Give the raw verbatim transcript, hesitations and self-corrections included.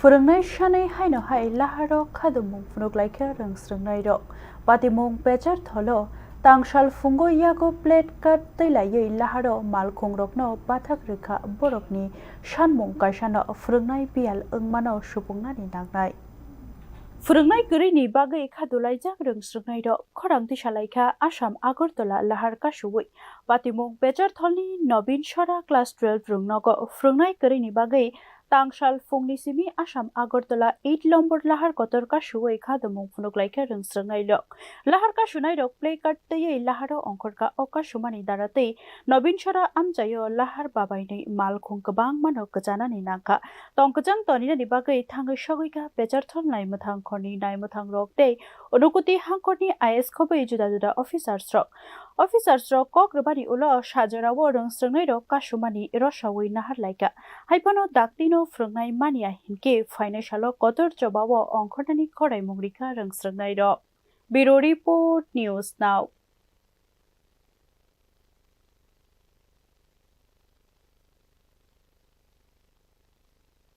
Phwrwngnai sanwi haino hai laharo khadumung phunuk laikha rwng swrwngnairok. Patimung pechar tholo tangsal phungo yago plate card twi laiwi laharo malkhungrokno bathak rwkha borokni sanmung kaisano phwrwngnai biyal wngmano supungnani nangnai. Phwrwngnai kwrwini bagwi khadulaijak rwng swrwngnairok khorang tisalaikha Assam Agartala lahar kasuwi. Patimung pechar tholni Nobin Sora class twelve rwngnogo phwrwngnai kwrwini bagwi tangsal phungni simi Assam Agartala eight lombor lahar kotor kasuwi khadumung phunuk laikha rwng swrwngnairok. Lahar kasunairok play card twiwi laharo ongkhorkha o kasumani dara tei Nobin Sora amchaio lahar babainwi malkhung kwbangmano kwchanani nangkha. Tong kwchang toninani bagwi thangwi sogwikha pecharthol naimwthang khorni naimwthangrok tei Unukoti hangkhorni I A S khobwi juda juda officers rok. Officers rok kok rwbani ulo sajorao rwng swrwngnairok kasumani rosawi nahar laikha. Haiphano daktino phwrwngnai manya hinkhe phainai salo kotor chobao ongkhornani khoraimung rikha rwng swrwngnairok. Bureau Report, News Now.